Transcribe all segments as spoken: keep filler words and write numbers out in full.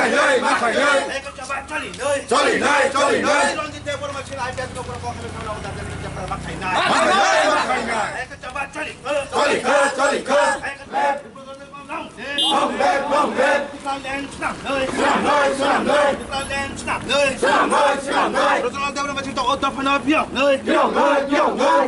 Makhainai, makhainai. Ekta chaba choli nai. Choli nai, choli nai. Ranjit Debbarma sini I P F ni borok kok khainai, khainai, khainai, khainai. Makhainai, makhainai. Ekta chaba choli nai. Choli nai, choli nai. Ekta chaba choli nai. Long live, long live. Tipraland swnam nai. Swnam nai, swnam nai. Tipraland swnam nai. Swnam nai, swnam nai. Ranjit Debbarma sini to oda phano biong nai. Biong nai, biong nai.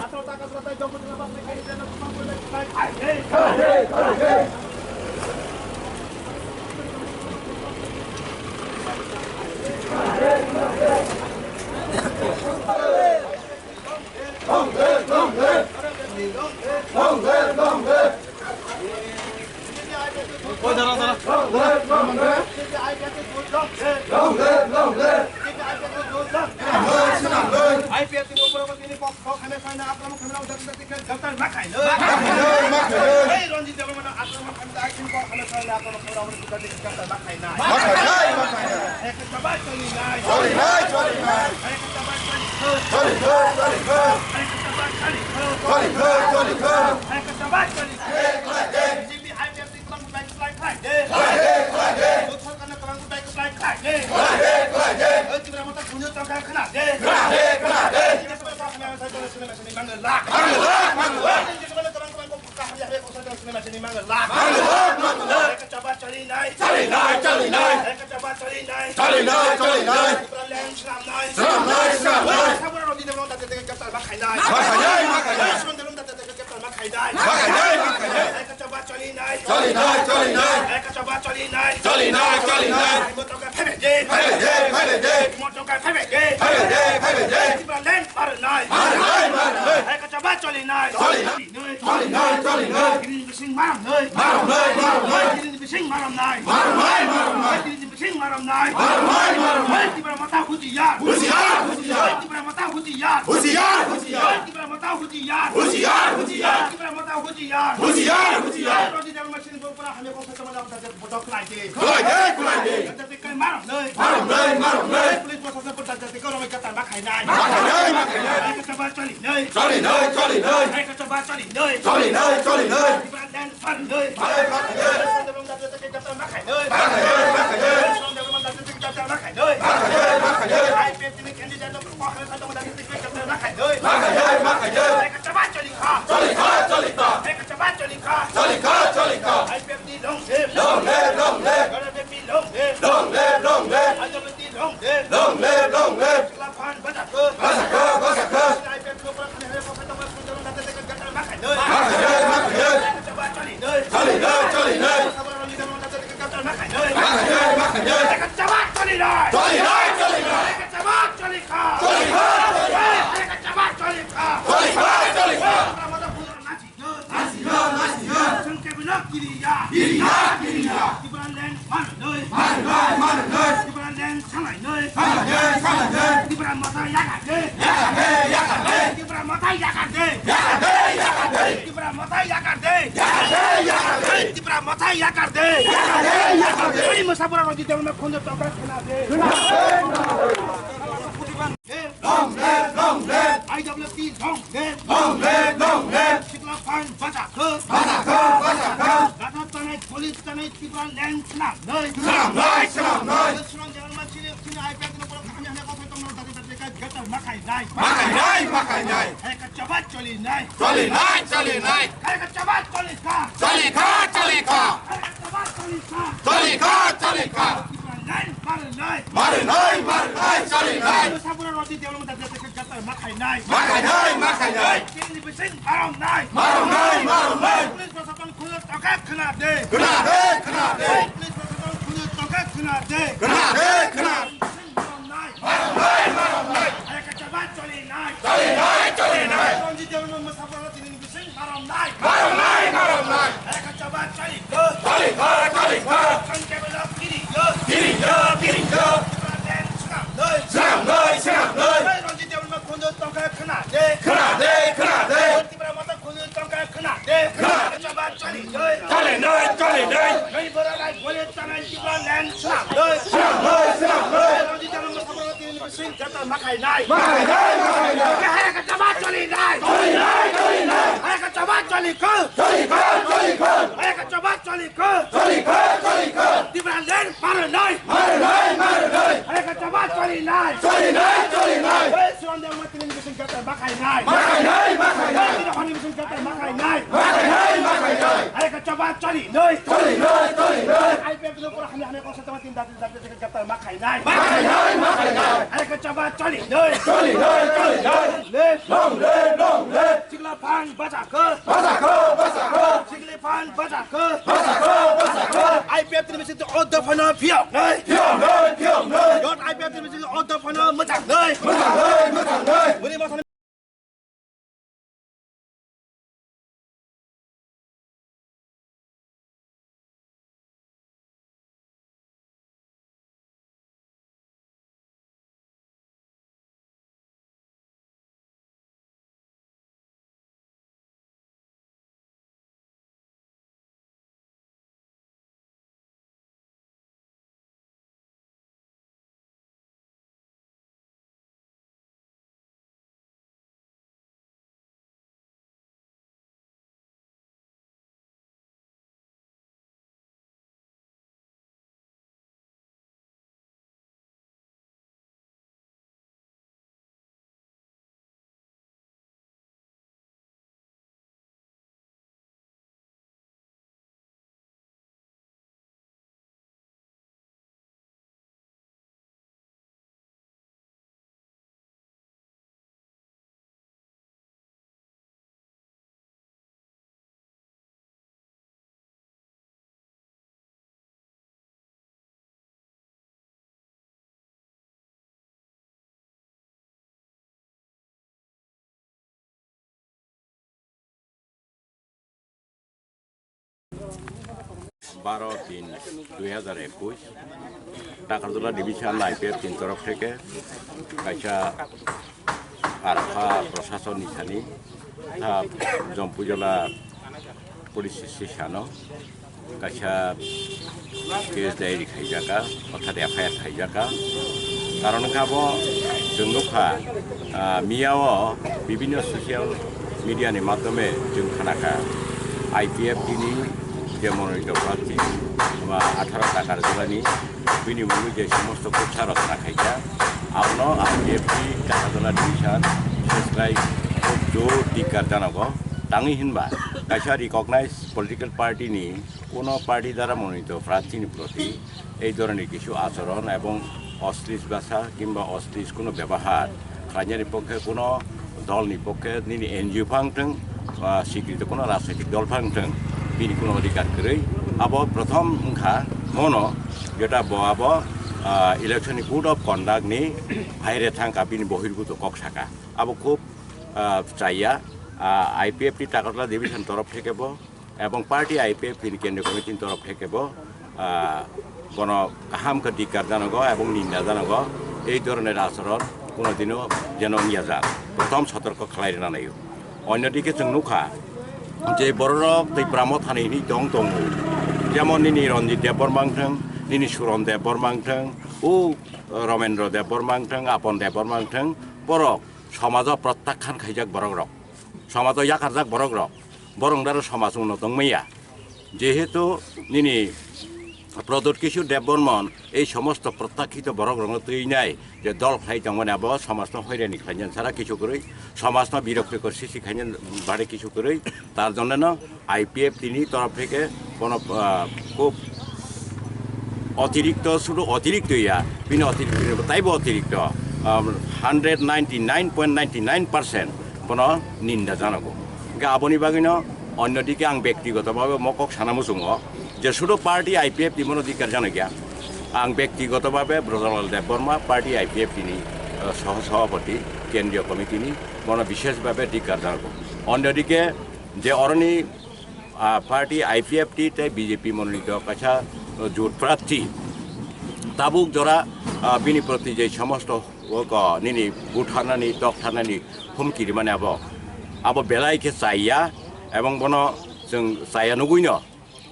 I P F ni upor tini kok kok hame saina akromon khamna udak udak dikhe jabtar ma khaino. Ma khaino, ma khaino. Ei Ranjit Debbarma no akromon khamna akin kok hame saina akromon khamna udak udak dikhe jabtar ma khaino. Ma khaino, ma khaino. Ekta chaba choli nai. Choli nai, choli nai. Ekta chaba choli nai. Choli nai, choli nai. Ekta chaba choli nai. Choli nai, choli nai. Ekta chaba choli nai. Hey, hey, hey. B J P I P F ni kwbang bai kwplai khlai de. Khlai de, khlai de. Bo sorkarno kwbang bai kwplai khlai de. Khlai de, khlai de. O Tipra Motha khunju tongkha khna de. Khna de, khna de. Tipra Motha khna de, khna de, khna de, khna de, mangala. Mangala, mangala. Tipra Motha kwbang kwbang kok kaham ya, kok sa, khna de, khna de, mangala. Mangala, mangala. Ekta chaba choli nai. Choli nai, choli nai. Ekta chaba choli nai. Choli nai, choli nai. Tipraland swnam nai. Swnam nai, swnam nai. Sabura rodi debong da te te kaptal ma khai nai. Ma khai nai, ma khai nai. Swnam debong da te te kaptal ma khai nai. Ma khai nai, ma khai nai. Ekta chaba choli nai. Choli nai, choli nai. Ekta chaba choli nai. Choli nai, choli nai. Mo tongkha phebe de. Phebe de, phebe de. Mo tongkha phebe de. Phebe de, phebe de. Tipraland mar nai. Mar nai, mar nai. Ekta chaba choli nai. Choli nai. Choli nai, choli nai. Giri ni bising maram nai. Maram nai, maram nai. Giri ni bising maram nai. Maram nai, maram nai. Giri ni bising maram nai. Maram nai, maram nai. Tipra Motha husiar. Husiar, husiar. Tipra Motha husiar. Husiar, husiar. Tipra Motha husiar. Husiar, husiar. Tipra Motha husiar. Husiar, husiar. Rodi Debbarma sini bo pura hame ko sa chama da bodok lai de. Lai de, lai de. Jate kai maram nai. Maram nai, maram nai. Police prashasan bo jate kai rong jata ma khai nai. Ma khai nai, ma khai nai. Ekta chaba choli nai. Choli nai, choli nai. Ekta chaba choli nai. Choli nai, choli nai. Tipraland mar nai. Mar nai, mar nai. Sundar Bang jate kai jata ma khai nai. Ma khai nai, ma khai nai. Sundar Bang jate kai jata ma khai nai. Ma khai nai, ma khai nai. I P F ni candidate ko hai sa jate kai jata ma khai nai. Ma khai nai, ma khai nai. Ekta chaba choli kha. Choli kha, choli kha. Ekta chaba choli kha. Choli kha, choli kha. I P F ni long live. Long live, long live. Gana Devi long live. Long live, long live. Ajamati long live. Long live, long live. Sikla phan baja ko. Baja ko, baja ko. I P F ni upor khane hai ko kata mas ko jalo nate te gata ma khai nai. Ma khai nai, ma khai nai. Chaba choli nai. Choli nai, choli nai. Sabara ni jalo nate te gata ma khai nai. Ma khai nai, ma khai nai. Chaba choli nai. Choli nai, choli nai. Chaba choli kha. Choli kha, choli kha. Chaba choli kha. Choli kha, choli kha. Mata bhul na chi. Nasi ya, nasi ya. Sengke belok kiri ya. Kiri ya, kiri ya. Tipraland mar nai. Mar nai, mar nai. Tipraland salai nai. Salai nai, salai nai. Tipra Motha yaga de. Yaga de, yaga de. Tipra Motha yaga de. Yaga de, yaga de. Tipra Motha yaga de. Yaga de, yaga de. Tipra Motha yaga de. Yaga de, yaga de. Ani mosa bora rodi dewna khonjo tongkha khna de. Khna de. Long live, long live. I W T long live. Long live, long live. Sikla phan bacha kho. Bacha kho, bacha kho. Gana tanai, police tanai, Tipraland swnam nai. Swnam nai, swnam nai. Swnam jalan ma chini, chini I P F no pora kami hanya kau tong nang tadi tadi kai gatal ma khai nai. Ma khai nai, ma khai nai. Hai ka chaba choli nai. Choli nai, choli nai. Hai ka chaba choli kha. Choli kha, choli kha. Hai ka chaba choli kha. Choli kha, choli kha. Tipraland mar nai. Mar nai, mar nai, choli nai. Sabura rodi dewna ma tadi tadi kai gatal ma khai nai. Ma khai nai, ma khai nai. Chini bising maram nai. Maram nai, maram nai. Police prashasan khunju tongkha khna de. Khna de, khna de. Police prashasan khunju tongkha khna de. Khna de, khna de. Maram nai. Maram nai, maram nai. Hai ka chaba choli nai. Choli nai, choli nai. Ranjit Debbarma mosa bora tini bising maram nai. Maram nai, maram nai. Hai ka chaba choli kha. Choli kha, choli kha. Sengke belok kiri ya. Kiri ya, kiri ya. Tipraland swnam nai. Swnam nai, swnam nai. Ranjit Debbarma khunju tongkha khna de. Khna de, khna de. Tipra Motha khunju tongkha khna de. Khna. Chaba choli nai. Choli nai, choli nai. Nai bora lai bole tanai Tipraland swnam nai. Swnam nai, swnam nai. Ranjit Debbarma sabra tini bising jata ma khai nai. Ma khai nai, ma khai nai. Hai ka chaba choli nai. Choli nai, choli nai. Hai ka chaba choli kha. Choli kha, choli kha. Hai ka chaba choli kha. Choli kha, choli kha. Tipraland Mare nai! Mare nai! Mare nai! Are ka chaba choli nai! Choli nai! Choli nai! Ei, Suran Debbarma tini mission kata makai nai! Makai nai! Makai nai! Ei, tini honi mission kata makai nai! Makai nai! Makai nai! Are ka chaba choli nai! Choli nai! Choli nai! I P F no pura hane hane kosa tama tin dati dati dati kata makai nai! Makai nai! Makai nai! Are ka chaba choli nai! Choli nai! Choli nai! Long live! Long live! Long live! Sikla phang bacha kho! Bacha kho! Bacha kho! Sikla phang bacha kho! Bacha kho! Bacha kho! I P F ni misi to order phano phiyok nai. Phiyok nai, phiyok nai. Yot I P F ni misi to order phano mwchang nai. Mwchang nai, mwchang nai. Bwrwi masa Baro tin dui hazar ekush, Takarjala division I P F tin torof theke kaisa arpha proshasonni thani, tha Jompujala police station o kaisa case diary khaijaka, orthat F I R khaijaka. Karon wngkha bo chwng nukha, ah, miya o bibhinno social media ni madhyome chwng khanakha, I P F T ni je Monolito Prarthi, ba atharo Takarjalani, bini mungwi je somosto kutsa rok khaijak, abono I P F T Takarjala division, bises khlai khub jor dikar janogo. Tangwi hinba kaisa recognized political party ni কোনো পার্টি দ্বারা মনোনীত প্রার্থীর প্রতি এই ধরনের কিছু আচরণ এবং অশ্লীল ভাষা কিংবা অশ্লীল কোনো ব্যবহার রাজ্যের পক্ষে কোনো দলনি পক্ষে নিনি এনজিও ফাংথং, আহ, স্বীকৃত কোনো রাজনৈতিক দল ফাংথং, তিনি কোনো অধিকার করেই। আবার প্রথম মুখা মনো যেটা বয়াব, আহ, ইলেকশন কোড অফ কন্ডাক্ট নি বাইরে থাকা বিনি বহির্ভূত কক্সাকা। আবো খুব, আহ, চাইয়া, আহ, আইপিএফটি টাকাতলা ডিভিশন তরফ থেকে বো এবং পার্টি আইপিএফ তিনি কেন্দ্রীয় কমিটির তরফ থেকে বো, আহ, কোনো কাহাম কা ধিক্কার জানাগো এবং নিন্দা জানাগো। এই ধরনের আচরণ কোনোদিনও যেন ইয়া যাক, প্রথম সতর্ক খালাই না নাই। অন্যদিকে চুং নুখা যে বড় রক তৈ প্রামো থানি নি দং দং, যেমন নিনি রঞ্জিত দেববর্মা থং, নিনি সুরন দেববর্মা থং, ও রমেন্দ্র দেববর্মা থং, আপন দেববর্মা থং, বড় সমাজো প্রত্যাখ্যান খাইজাক বরক রক, সমাজো ইয়াকারজাক বরক রক, বরং দারো সমাজ উন্নত মইয়া। যেহেতু নিনি প্রদ্যুৎ কিশোর দেববর্মন এই সমস্ত প্রত্যাখ্যিত বরক রঙ তুই নাই যে দল খাই তংমানে আবো সমাজনো হয়রানি খাইজান সারা কিছু করি, সমাজনো বিরক্ত করে সৃষ্টি খাইজান বাড়ে কিছু করি, তার জন্য না আইপিএফ তিনি তরফ থেকে কোনো, আহ, খুব অতিরিক্ত, শুধু অতিরিক্ত ইয়া, বিনি অতিরিক্ত, তাইবো অতিরিক্ত, um, hundred ninety nine point ninety nine percent কোনো নিন্দা জানাবো। Ga aboni bagwino onnodike ang bektigoto bhabe mokok sana muchungo je, শুধু পার্টি আইপিএফ টি মনো ধিক্কার জানাইয়া, ang bektigoto bhabe Brajalal Debbarma party IPFT ni, uh, সহ সভাপতি, কেন্দ্রীয় কমিটি ni bono বিশেষভাবে ধিক্কার জানাবো। অন্যদিকে যে অরনি, আহ, পার্টি আইপিএফটি তে বিজেপি মনোনীত কাছা, আহ, জোট প্রার্থী তাবুক জোড়া, আহ, বিনি প্রতি যে সমস্ত ও ক-, নিনি বুথানানি, তকথানানি হুমকি রিমানে আবো, আবো বেলাই খে চাইয়া এবং বনো চুং চাইয়া নুগুইনো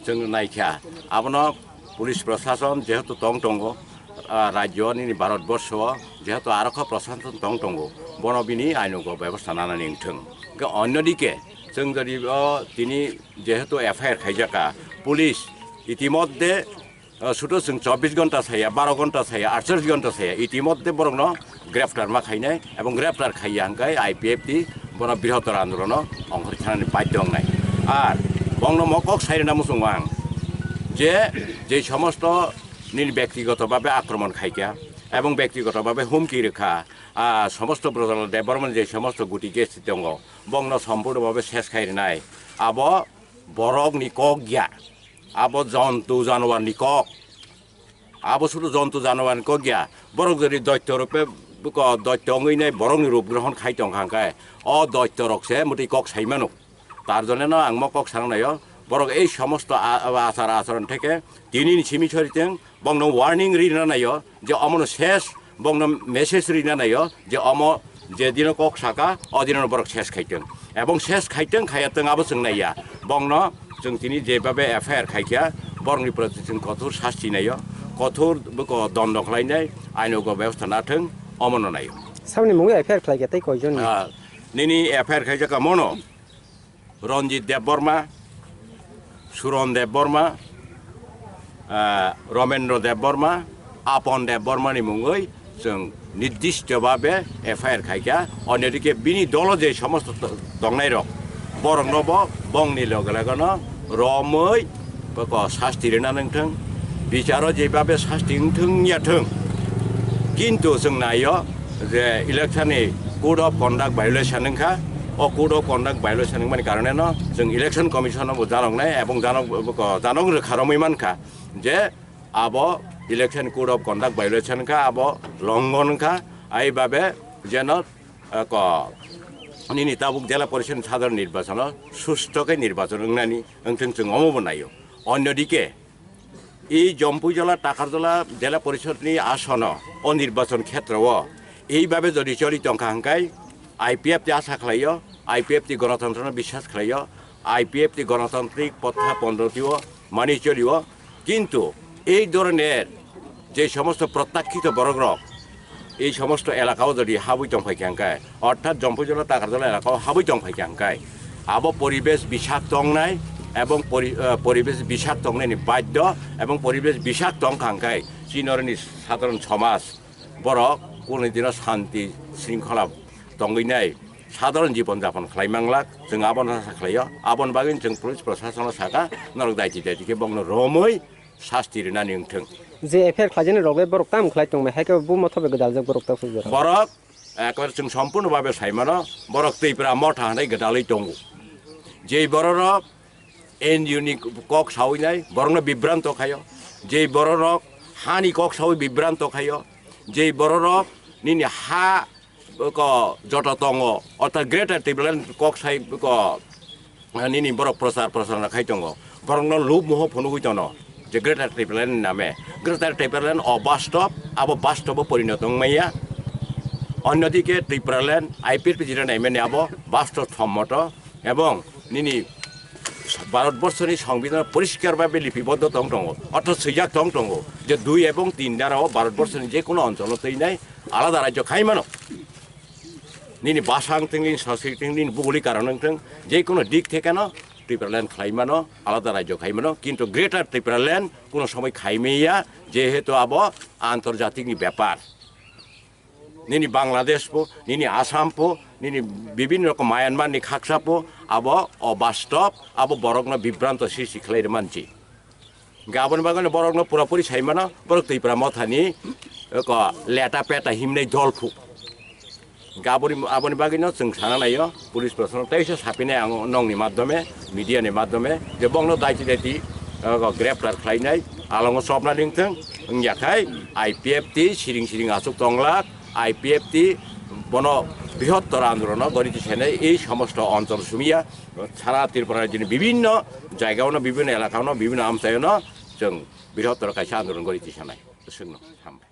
চুং নাইখা। Abono পুলিশ প্রশাসন যেহেতু tong tongo, আহ, রাজ্য নিনি ভারতবর্ষ যেহেতু আরক্ষা প্রশাসন tong tongo, bono bini আইনগত ব্যবস্থা নানানি wngthung। Ke অন্যদিকে চুং যদি, আহ, তিনি যেহেতু এফআইআর খাইজাকা, পুলিশ ইতিমধ্যে Uh, sudo chwng chobbish ghonta saya, baro ghonta saya, aitchalish ghonta saya, itimodde borokno greptar ma khainai, ebong greptar khaiya hwnkhe I P F T bono brihotor andolono ongkhor khanani badhyo wngnai. Ar bongno mo kok sairwna muchungo ang je, je somosto nini bektigoto bhabe akromon khaikha ebong bektigoto bhabe humki rwkha, ah, somosto Brojalal Debbarmani je somosto guti gesti tongo, bongno sompurno bhabe ses khairwnai. Abo borokni kok ya, abo jontu januarni kok. Abo sudu jontu januarni kok ya. Borok jodi doitto rupe, ko doitto wngwi nai borokni rup grohon khai tong kha hwnkhe, o doitto rok se mwtwi kok sai mano. Tar jone no ang mo kok sana naio. Borok ei somosto a-, a-, achar acharon theke tini ni simi sori teng, bongno warning rina naio je omono ses, bongno message rina naio je omo je dino kok saka, o dino borok ses khaiteng. Ebong ses khaiteng khaya teng abo chwng naiya. Bongno chwng tini jebabe F I R khaikha, borokni proti chwng kothor sasti naio, kothor bwko dondo khlainai, ainogo bebostha nathwng, omono naio. Saboni mungwi F I R khlaikha tei koijon ni? Ah, nini F I R khaijak mono Ranjit Debbarma, Suron Debbarma, ah, Ramendra Debbarma, Apon Debbarmani mungwi chwng nirdishto bhabe F I R khaikha. Onyodike bini dolo je somosto to-, tongnairok, borokno bo bongni loge loge no romwi bwko sasti rina nangthwng, bicharo jebabe sasti wngthwng yathwng. Kintu chwng naio je election ni code of conduct violation wngkha, o code of conduct violation wngmani karone no chwng election commission no bo janoknai ebong janok, janok rwkha romwi mankha je abo election code of conduct violation wngkha, abo longhon wngkha, aibabe jeno, eh, ko, nini tabuk jela porishod ni sadharon nirbachon o susto khe nirbachon wngnani wngthwng chwng omo bo naio. Onyodike ei Jampuijala, Takarjala jela porishod ni asono o nirbachon khetreo ei babe jodi choli tongkha hwnkhe I P F T asa khlaio, I P F T gonotantrono biswas khlaio, I P F T gonotantrik potha pondrotio mani cholio, kintu ei dhoroner je somosto protyakkhito borokrok ei somosto elakao jodi habwi tongphaikha hwnkhe, orthat Jampuijala, Takarjala elakao habwi tongphaikha hwnkhe, abo poribesh bisakto wngnai ebong pori-, eh, poribesh bisakto wngnaini badhyo ebong poribesh bisakto wngkha hwnkhe chini oroni sadharon somaj borok kunu dino shanti shringkhola tongwi nai, sadharon jibon japon khlai manglak, chwng abono asa khlaio. Aboni bagwi chwng police prosasono saka, norok daiti daiti khe bongno romwi sasti rinani wngthwng. Je F I R khlaijani rok le borok tam khlai tongmai, hai khe bo mothobai gwdaljak borok ta phai jora. Borok ekbar chwng sompurno babe sai mano, borok Tipra motha hinwi gwdalwi tongo. Jei bororok N G O ni kok sawi nai, borokno bibranto khaio. Jei bororok hani kok sawi bibranto khaio. Jei bororok nini ha ko joto tongo, orthat Greater Tipraland kok sai ko, nini borok prochar, prochar khai tongo. Borokno lub moho phunugwi tono je Greater Tipraland ni name. Greater Tipraland o bastop, abo bastobo porinoto wngmaya. Onyodike Tipraland I P F T jira naimani abo bastop sommoto ebong nini Bharatborsoni Songbidan poriskar bhabe lipiboddo tong tongo, orthat swijak tong tongo je dui ebong tin dara o Bharatborsoni je kono oncholo twi nai alada rajyo khai mano. Nini basa wngthwng, nini sanskrit wngthwng, nini buguli karon wngthwng, je kono dik thekeno Tipraland khlai mano, alada rajyo khai mano, kintu Greater Tipraland kono somoi khai maya, jehetu abo antorjatikni bepar. Nini Bangladesh po, nini Assam po, nini bibhinno rokom Myanmar ni khaksa po, abo obastop, abo borokno bibranto sristi khlai rwmansi. Hingke aboni bagwino borokno purapuri sai mano, borok Tipra mothani, eko, leta peta himnai dol phu. Hingke aboni, aboni bagwino chwng sana naio, police proshasano teisa sapinai ang nongni madhyome, media ni madhyome, je bongno daiti daiti, eko, greptar khlainai, alongo chopna ringthwng, wngya khai I P F T siring siring aswk tonglak, I P F T bono brihottor andolono gori tisenai ei somosto onchol sumiya, sara Tripura rajyoni bibhinno jagao no, bibhinno elakao no, bibhinno amchaio no chwng brihottor kaisa andolon gori tisanai. Chwngno hambai.